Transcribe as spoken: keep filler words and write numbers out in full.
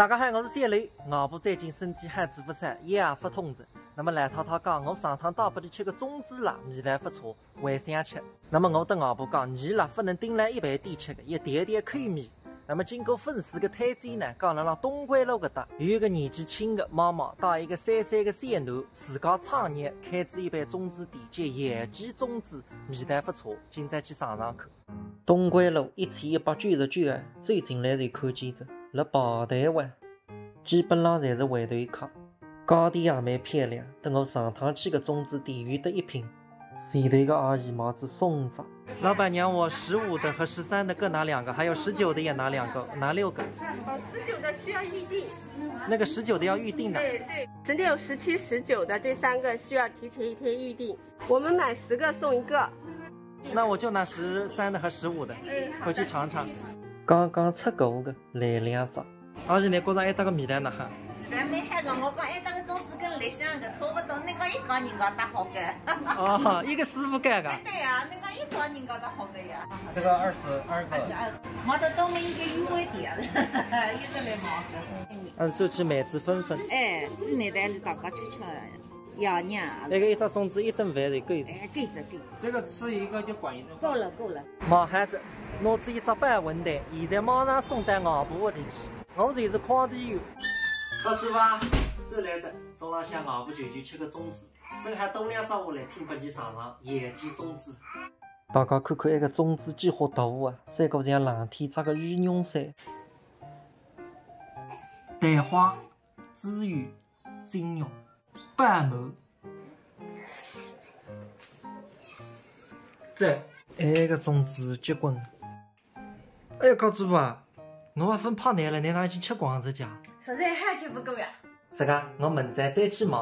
大家好，我是小雷。外婆最近身体好仔勿少，腰也发痛仔。那么老太太讲，我上趟带拨俚吃个粽子啦，味道勿错，还想吃。那么我搭外婆讲，伲啦勿能盯牢一爿店吃个，要调调口味。那么经过粉丝个推荐呢，讲辣辣东关路搿搭有一个年纪轻个妈妈带一个三岁个小囡，自家创业开仔一爿粽子店，叫姚记粽子，味道勿错，今朝去尝尝看。 东关路一千一百九十九号，走进来就看见仔，辣排队哇，基本上侪是回头客。价钿也蛮漂亮，搭我上趟去个粽子店有得一拼。前头个阿姨买仔送仔。老板娘，我十五的和十三的各拿两个，还有十九的也拿两个，拿六个。哦，十九的需要预定。那个十九的要预定的。对对，十六、十七、十九的这三个需要提前一天预定。 我们买十个送一个。那我就拿十三的和十五的，嗯，回去尝尝。刚刚出锅个，来两只。阿姨，侬觉着埃搭个味道哪哈？味道蛮好个，我讲埃搭个粽子跟里向个差勿多，侬讲一家人家搭好个。哦，一个师傅干个。哎，对呀，侬讲一家人家搭好个呀。这个二十二个。二十二，买得多么应该优惠点，一直来买。还是走去买仔分分。哎，是那代是大家吃吃。 爷娘。埃个一只粽子一顿饭侪够个。哎，够了，够了。这个吃一个就管一顿饭。够了，够了。买好仔，拿仔一只包馄饨，现在马上送到外婆屋里去。我就是快递员。客气伐？走来仔，中浪向外婆舅舅吃个粽子，正好多两只下来，听拨伲尝尝姚记粽子。大家看看埃个粽子几化大啊，赛过像冷天着个羽绒衫。蛋黄、猪油、 金融、半亩。这，埃个粽子结棍。哎呀，告诉吧，侬还分派难了，难道已经吃光仔家？实在还吃不够呀。是个，我明朝再去买。